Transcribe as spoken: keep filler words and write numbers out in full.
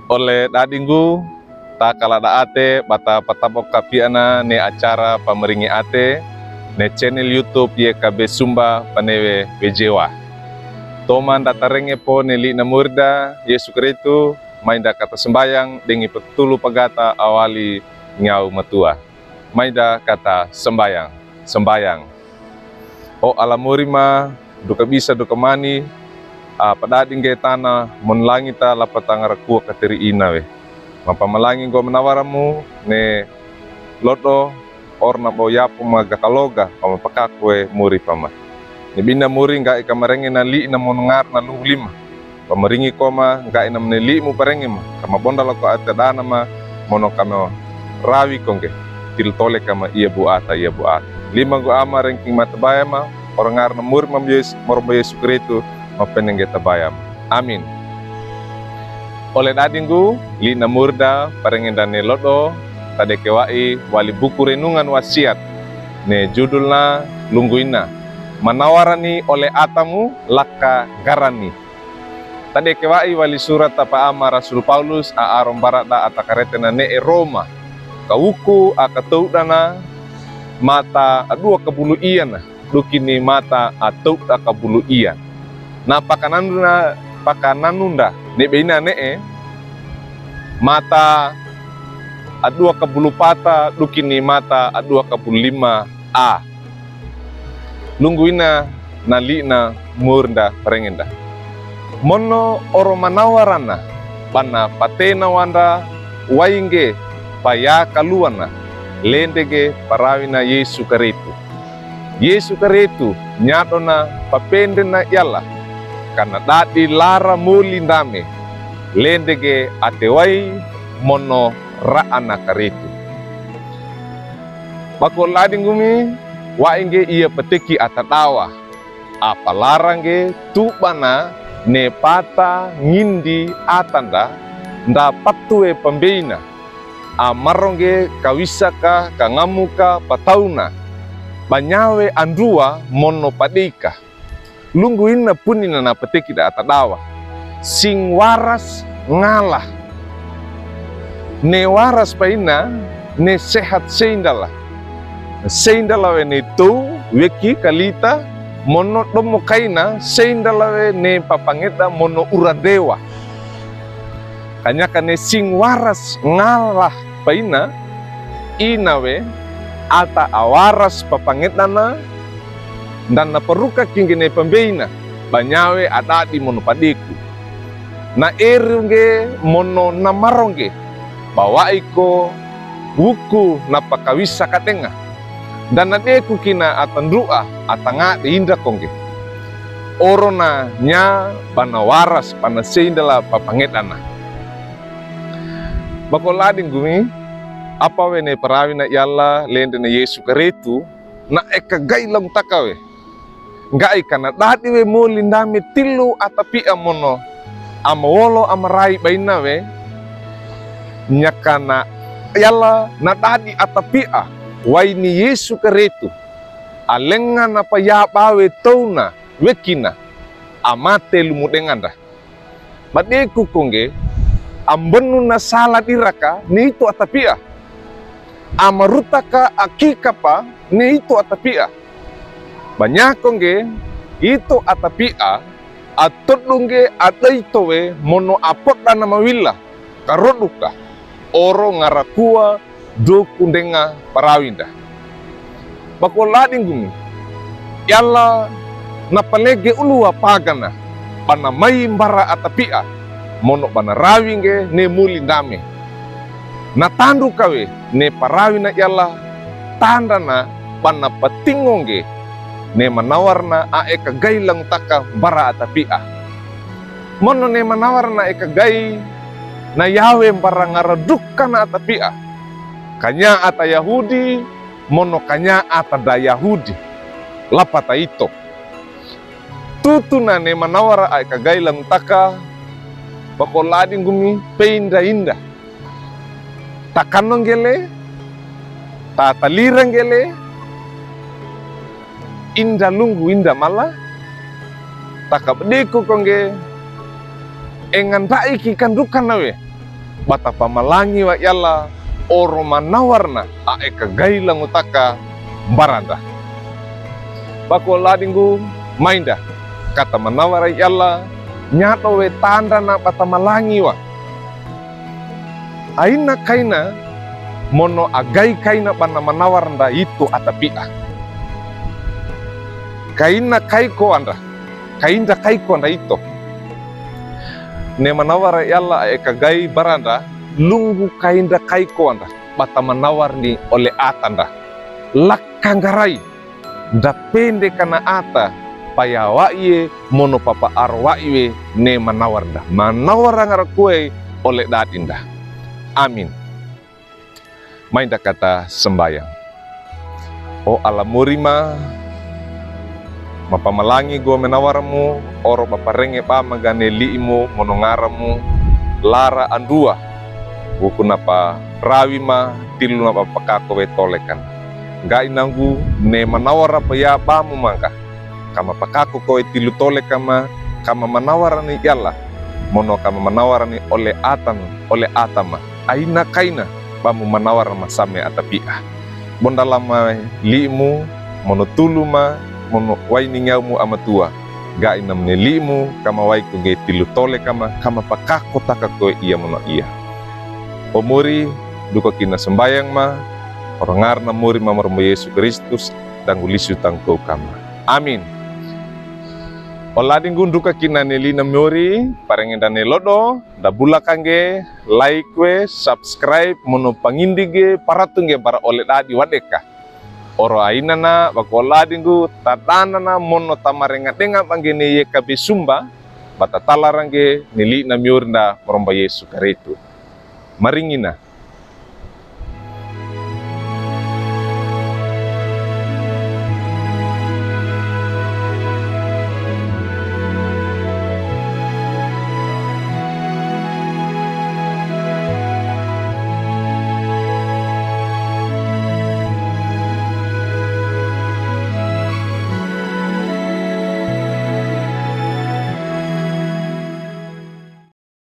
Ole dadinggu, ta kalađa ate ba ta patapok kapiana ne acara Pamaringi Ate ne channel YouTube Y K B Sumba Panewe Wejewa. Toman da tarenge po ne li'na murida Yesu Kristu, mai da kata sambayang dengi patulu pagata awali ngiaw matua. Mai da kata sambayang. Sambayang. O Alla murima, du ka bisa du ka mani, a padadi ngge tana mon langita lapa tanga rakua kateri ina we. Mapamalangi nggoa manawaramu ne lodo, orna bo yapo ma gakaloga pama pakakue muri pama. Ne bina muri ngga'i kamarenge na li'na monongar na lungu lima. Pamaringi ko ma ngga'i na mane li'mu parenge ma, kama bondala ko ate dana ma mono kama rawi ko ngge, til tole kama ia buata, ia buata. Lima nggo ama rengking ma tabaya ma, orongar na muri ma Yes-, morombo Yesu Kristu, mapene ngge tabaya ma. Amin. Ole dadinggu, li'na murida parenge nda ne lodo, tadeke wa'i wali buku renungan wasiat, ne judulna lunggu ina. Manawarani ole atamu lakka garani. Tadeke wa'i wali surat tapa ama Rasul Paulus a arombara da ata karete na ne'e Roma. Kawuku a katowdana mata a dua kabulu iana, dukini mata a towda kabulu ian. Na pakananunda, pakananunda, ne be ina ne'e, mata a dua kabulu pata, dukini mata a dua kabulu lima a. Lunggu ina na li'na murida parenge nda. Mono oro manawarana, bana patenawanda wa'i ngge paya kaluana, lende ngge parawina Yesu Karistu. Yesu Karistu, niadona papendena iala, kana dadi lara moli ndame, lende ngge ate wa'i mono ra'ana Karistu. Bako ladinggumi, wa'i ngge ia pateki ata dawa. A palara ngge tu'bana ne pata ngindi ata nda, nda patuwe pambeina. A maro ngge kawisaka, kangamuka, patauna. Banyawe andua mono padeika. Lunggu ina punina na pateki da ata dawa. Sing waras ngala. Ne waras paina, ne sehat seindala. Seindala we ne tow, weki kalita, mono domo kaina, seindala we ne papangeda mono urandewa. Kanyaka ne sing waras ngala paina, ina we, ata a waras papangedana, nda na parukaki ngge ne pambeina, banyawe a dadi mono padeku. Na eru ngge mono na maro ngge, ba wa'i ko wuku na pakawisa kadenga. Nda na deku kina ata ndru'a, ata ngade inda ko ngge. Orona nya bana waras pana seindala papangedana. Bako ladinggumi, apa we ne parawina iala lende ne Yesu Karistu, na eka gai langutaka we. Ngga'i kana dadi we moli ndame tilu a tapi'a mono, a mawolo a marai baina we, nya kana iala na dadi a tapi'a, wa'i ni Yesu Karistu, a lenga na payaba we towna, wekina, a mate lumodenga nda. Ba deku ko ngge, a mbenu na sala diraka, ne ito a tapi'a. A marutaka a kikapa, ne ito a tapi'a. Ba nya ko ngge, ito a tapi'a, a todu ngge a daito we mono a poda na mawila, karoduka, oro ngarakua, doku ndenga parawinda. Bako ladinggumi, iala na palege uluwa pagana, bana mai mbara a tapi'a, mono bana rawi ngge ne moli ndame. Na tandu ka we ne parawina iala tandana bana patingo ngge, ne manawarna a eka gai langutaka mbara a tapi'a. Mono ne manawarna eka gai na yawe mbara ngaradukana a tapi'a. Kanya ata Yahudi, mono kanya ata da Yahudi. Lapa ta ito. Tutuna ne manawara a eka gai langutaka, bako ladinggumi peinda-inda. Ta kano ngge le, ta talira ngge le, inda lunggu inda mala, ta ka ba deku ko ngge, e nganda'i ki kandukana we, ba ta pamalangi wa i Allah, oro manawarna a ekagay langotaka baranda. Ba ko ladinggu, mainda ka ta manawara i Allah, nyadro we tandana ba ta malangi wa. Aina kaina, mono agay kaina ba na manawaranda ito a tapia. Kaina kaiko anda, kainda kaiko anda ito. Ne manawara i Allah a ekagay baranda, lunggu kainda kaiko anda ba ta manawarni ole atanda. Laka nggarai, nda pende kana ata, payawa ie, mono papaaro wa i we, ne manawaranda. Manawara ngara kuwe, ole dadinda. Amin. Mainda ka ta sambayang. O Allah mori ma, mapamalangi go menawara mu, oro ba parenge ba ma ga ne li'i mu, mono ngara mu, lara andua, guku na pa rawi ma, tilu na ba pakako we tole kan. Ga inanggu ne manawara pa ya ba mu mangga. Ka mapakako ko we tilu tole kama, ka mamanawarani i Allah. Mono ka mamanawarani ole atan, ole atama. Aina kaina, ba mu manawara ma same a tapia. Bondala ma li'i mu, mono tulu ma, mono waini ngiaw mu a matua. Ga ina mene li'i mu, ka mawai ko ge tilu tole kama, ka mapakako taka ko we ia mono ia. O mori, duka kina sambayang ma, oro ngarna mori ma marombo Yesu Kristus, tanggu lisu tanggu kama. Amin. O ladinggu nduka kina ne li'i na mori, parenge nda ne lodo, nda bula kangge, like we, subscribe, mono pangindi ge, paratu ngge bara ole dadi wadeka. Oro aina na, ba ko ladinggu, tadana na, mono ta marenga denga ba ngge ne Y K B Sumba, ba ta talarangge, ne li'i na mori nda maromba Yesu Kristu. Maringina.